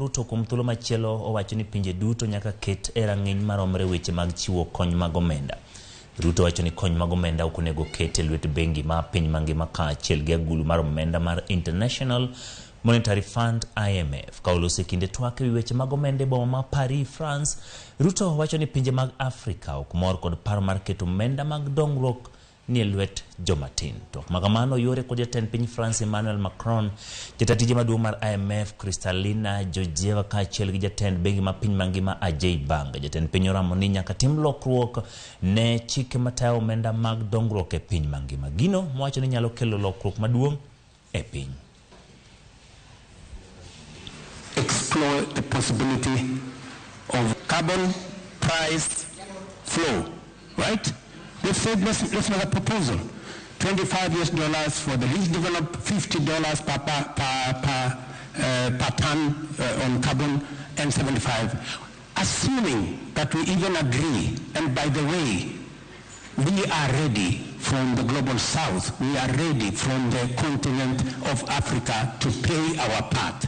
Ruto kuom thuolo machielo owacho ni pinje duto nyaka ket e rang'iny maromre weche mag chiwo kony mag omenda. Ruto wacho ni kony mag omenda ok onego ket e lwet bengi ma piny mangima kaachiel gi agulu mar omenda mar International Monetary Fund IMF. Ka oloso e kinde twak ewi weche mag omenda e boma ma Paris, France, Ruto wacho ni pinje mag Afrika ok mor kod paro mar keto omenda mag dongruok ni e lwet jomatin. Twak ma kamano yore kod jatend piny France Emmanuel Macron, jata tije maduong' mar IMF Kristalina Georgieva kaachiel gi jatend bengi ma piny mangima Ajay Banga. Jatend piny oramo ni nyaka tim lokruok ne chike matayo omenda mag dongruok e piny mangima. Gino mowacho ni nyalo kelo lokruok maduong' e piny. Explore the possibility of carbon price flow, right? Let's say, let's make a proposal. 25 US dollars for the least developed, $50 per ton on carbon, and 75. Assuming that we even agree, and by the way, we are ready from the global south, we are ready from the continent of Africa to play our part.